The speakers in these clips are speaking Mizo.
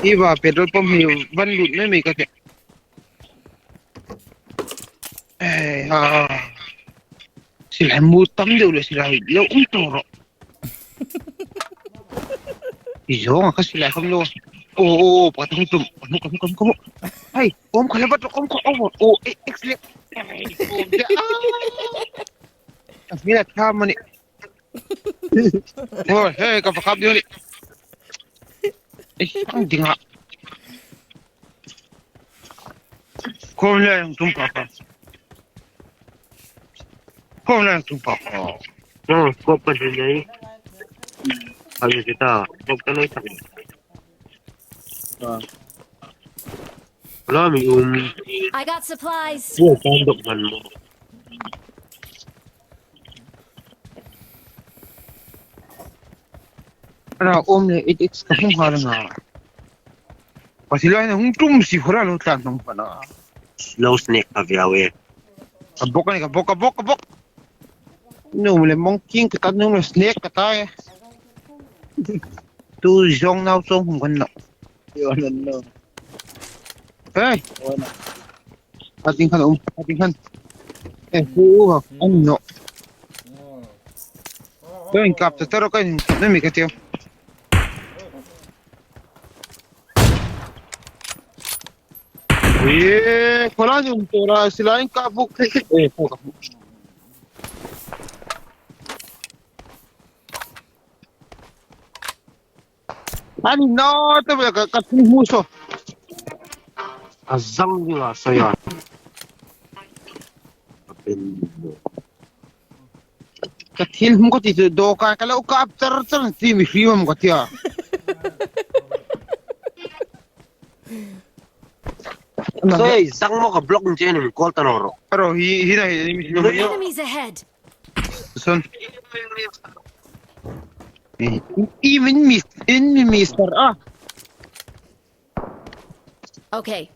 Iva petrol pump hi van lut mai mai ka ti. Eh, ah. Silai mu tam deuh leh silai lo um tawh rawh. I zawng a ka silai kham lo. Aw aw aw pakhat hung tum. Ka hmu ka hmu ka hmu ka hmu. Hei, awm kha la vat rawh awm kha over. Aw eh x leh. Awm te ah. A hmel a tham ani. Ôi, hey, ka pakap dia ni. Eh, ang dinga. Kom le ang tum pa ka. Kom le ang tum pa ka. No, scope pa din ay. Ano kita? Scope ka na isa. Wala, may I got supplies. Oh, tandok man mo. Ra om le it x ka hung har nga. Pasilai na hung tum si khora lo tlan hong pa na. Slow snake ka viaw eh. Ka bok ani ka bok ka bok ka bok. Nu le monkey ka ta nu le snake ka ta e. Tu zong nau chong hung kan no. No. Hey. Ating khan um ating khan. Eh hu ha an no. Tôi cặp cho tôi cái nó mình cái tiêu. Eh, khola ni um tora silain ka buk eh ko ka. Ani no te ka ka thing mu so. Azang nga saya. Apel mo. Ka thil hum ko ti chu do ka ka lo kap char char ti mi hri mam ka tia. Soy, zang mo ka block ng chen call tanoro. Pero hi hi na hi mi hri mam. Enemies ahead. Son. Even miss in mi mister ah. Okay.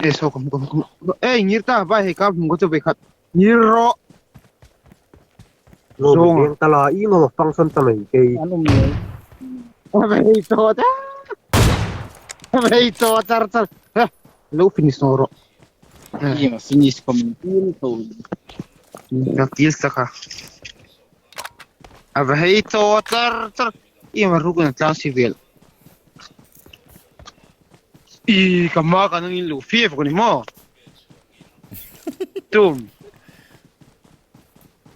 Eh so kam kam kam. Eh ngir ta ba he kap hum ko chu be khat. Ngir ro. No, Zong. bigyan tala i mo function ta mai kay. Ano mo? Về cho ta. Về cho char char. Lo finish no ro. Hindi ma finish ko min to. Ka kill saka. A về cho char char. I ma ru na tlang si vel. I kama ka nang in lu fi ko ni mo. Tum.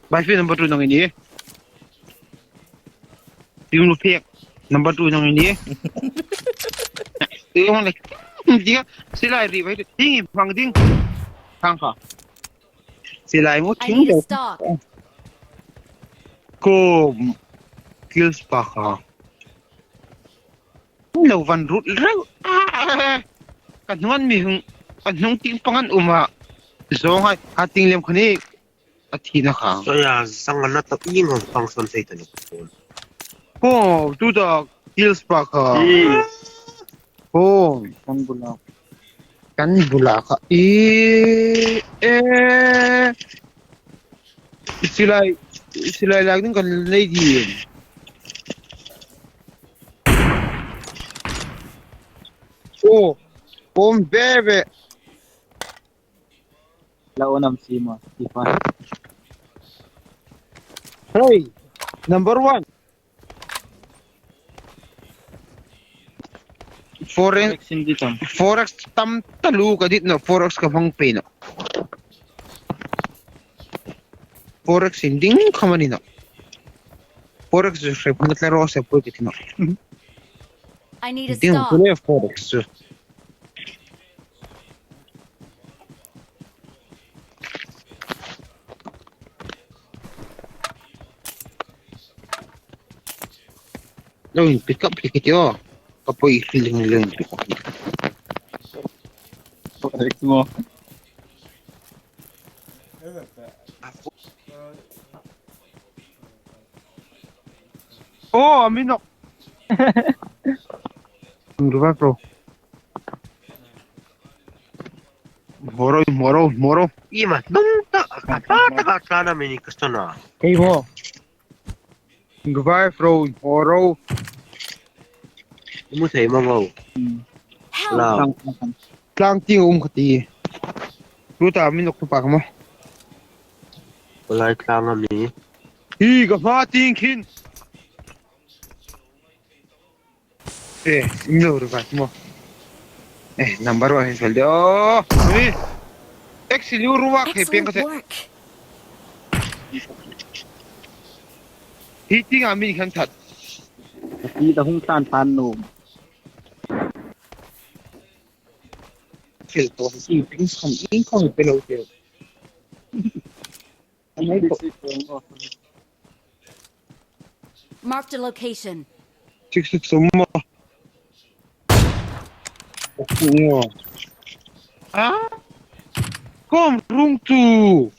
Bai fi number 2 nang ini. Yung lu fi number 2 nang ini. Yung like dia sila ri bai ding phang ding. Phang ka. Sila mo I thing need a do. stock. Ko kills pa ka. Lo van rut reu. Kan nuan mi hung kan nung ting pangan uma. Zong hai ha ting lem khani a thi na kha. Soya, zang na ta i mo function sa ito. Ko tu da kills pa ka. Ko Kan bula. kan bula ka. E e silai silai lag ding kan lady. Oh, om bebe. Laon am si mo. Stefan. Hey, number one. Foreign Forex hindi tam. forex tam talu ka dit no forex ka bang pay no. Forex hindi khamani no. Forex ju shre phun tle ro se pui kit no. I need a Ding stock. kule forex ju. Lo in pick up likit yo. Kapoy feeling lo in pick up. Forex mo. Oh, amino. Revive bro. Moro, moro, moro. I ma tung ta ka ta ta ka ta na mini gusto na. Kay mo. Revive bro, moro. Mu thei maw ngo? Help! La. Tlang ting a um ka ti. Tuta min ok pa ka maw? Lai tlang a mi. Hi ka hma ting khin. Eh, in lo revive mo. Eh, number one hin fel deuh. Hi. X liu ruak he peng ka Excellent se. work. Hi ting ah min khan that. Ti ta hung tlan than no. Fel to si ping kham in kham pe lo te. Marked a location. 6 6 sum mo. Ah. Kom rung tu.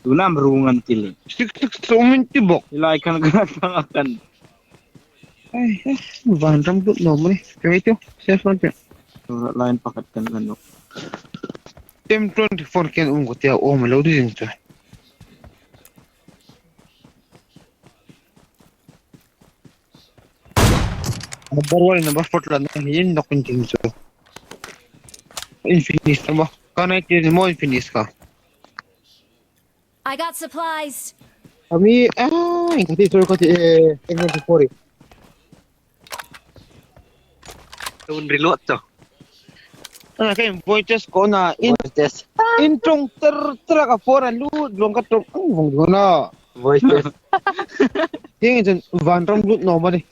Tunam rungan tili. 6 6 sum min ti bok. Ilai kan kan kan. Ai, van ram lut no mo ni. Kaya ito, safe one pe. Line pakat kan kan no. M24 ken um ko tia o ma lo ding chu. Number 1 number 4 la na hin nok in ting chu. Infinis na ba? Kanai ti mo infinis ka. I got supplies. Kami ah, in kati sur kati eh M24. Tun reload to. Ana kay voices ko na in Voice test. in tong ter ter ka for lu long ka tong ang vong do na. Voice test. Ting chen van ram lut no ma ni.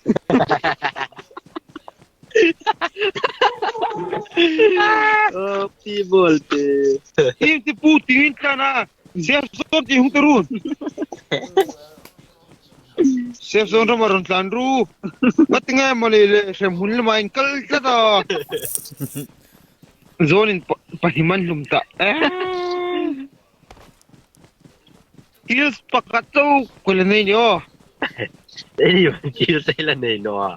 Oh, pi bolte. Ting ti pu ting ta na. Safe zone ti hung terun. Safe zone ram ron tlan ru. Ngat nga mo le le shem hun le main kal ta ta. Zone in pahiman lum ta. Kills pakato ko le nei ni o. Ei, kill sei la nei no.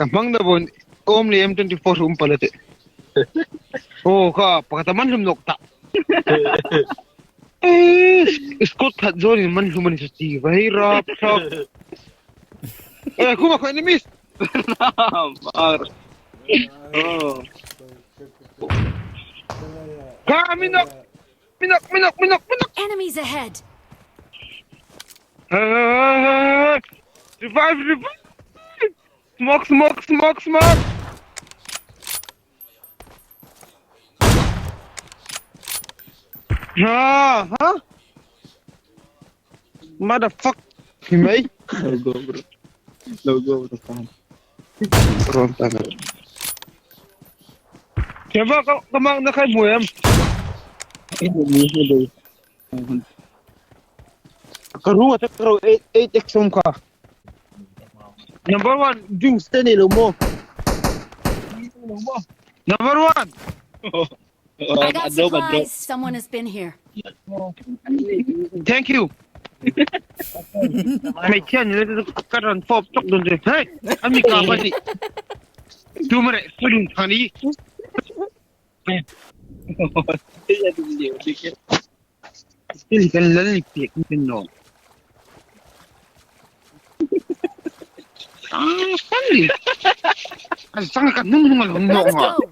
Kamang na bon om le M24 um palate. Oh ka pakataman lum nok ta. Eh, Scott that zone in man human sa ti vai rap rap. Eh, kuma ko enemies. Mar. Oh. Ka minok minok minok minok minok. Enemies ahead. Revive revive. Smoke smoke smoke smoke. Ha ha. Motherfuck. May. Logo bro. Logo bro. Ron tanga. Kaya ka kamang na kay mo em. Karu at karu 8 8x um ka. Number 1 juice tani lo mo. Number 1. I got supplies. Someone has been here. Thank you. May tiyan nila karan pop tok dun de. Hey, ami ka ba ni? Tumare pulun thani. Still kan lali pek no. Ah, sanli. Sang ka nung nung nung Let's nga. go.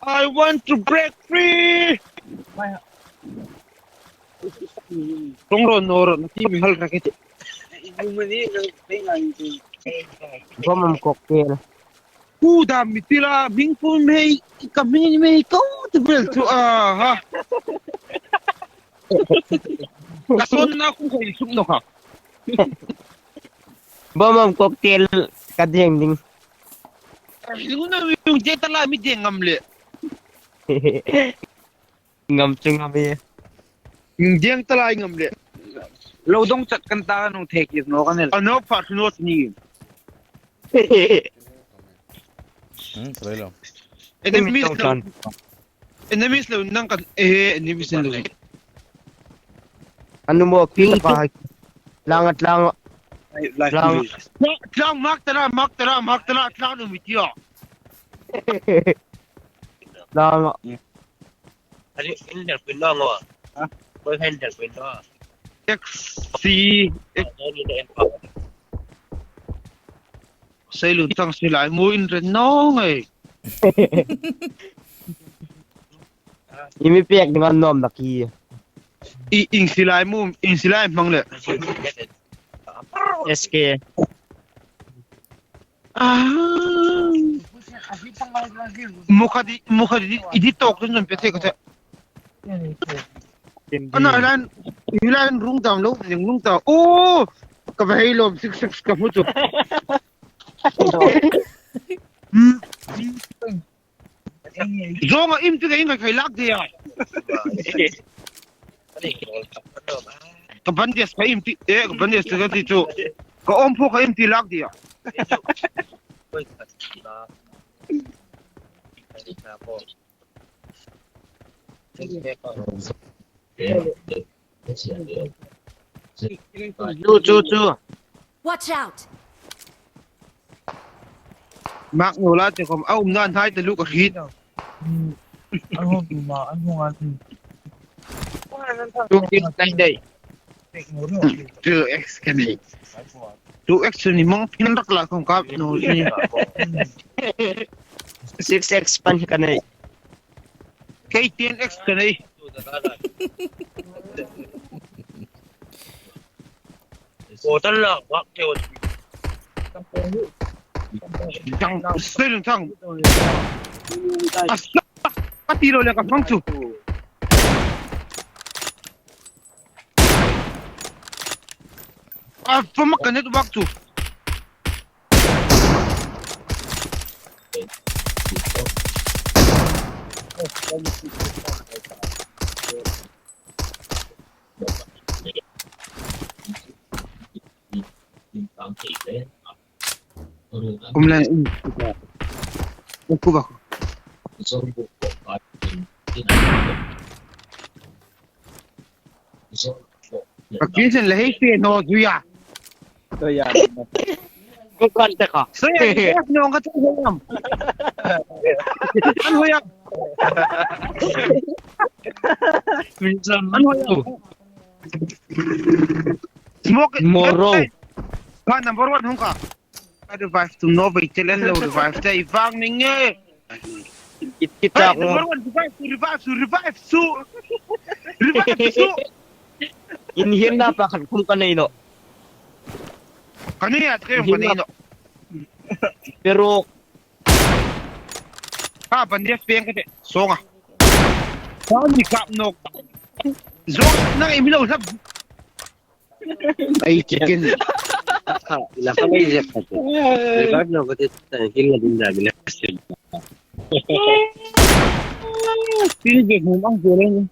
I want to break free. Tong ron no ron ti mi hal rakete. Bomam cocktail. Ku da mi tila ming pu mei ka ming mei ko te bel tu ah ha. Kason na kung ko isum no ka. Bomam cocktail kadeng ding. Lu na yung jeta la mi de ngam le. Ngam chung ngam Yung deng tala ngam le. Lodong chat kan ta nung thek is no kanel. Ano part not ni. Tuloy lang. Enemies lo. Enemies lo nang kan eh enemies lo. Ano mo kita pa langat lang lang Tlang mak tala mak tala mak tala tlang no mitiya. lang. X C X Seilun chang silai mu in ren no ngei. Imi pek ding an nom laki. I ing silai mu ing silai hmang le. SK. Ah. Mukhadi mukhadi idi tok dun pe the ka the. Ana ilan ilan rung dam lo ning rung ta. Oh ka va hei lom 6 6 ka mu chu. Zawng a im chu kei ngai khai lak dia. Ka ban des ka im ti e ka ban des ka ti chu. Ka om phu ka im ti lak dia. Chu chu chu. Watch out! Mak no la te kom a um nan hai te lu ka hit. Tu kin nai dei. Tu X ka nei. Tu X ni mong phin rak la kom kap no ni. 6x pan ka nei. Kei 10X ka nei. Chang sei chang. A ti lo le ka phang chu. A fama ka net bak chu. Kumlan ku ba. Pakinsen le hei fe no zuya. To ya. Ko kan te ka. Sei no ka chu hoyam. An hoyam. An hoyam. Smoke Moro. Ka number 1 hong ka. Revive to no wait till lo revive tay vang ning nge. It Hey, kita number ko. 1 revive to revive to revive su. Revive su. In him na pa kan kung kanay no. Kani at kayo kanino. Pero Ka bandias peng ka te. Songa. Ka ni kap nok. Zong nang imilo sab. Ay chicken. Sino ge mum ang gole ni.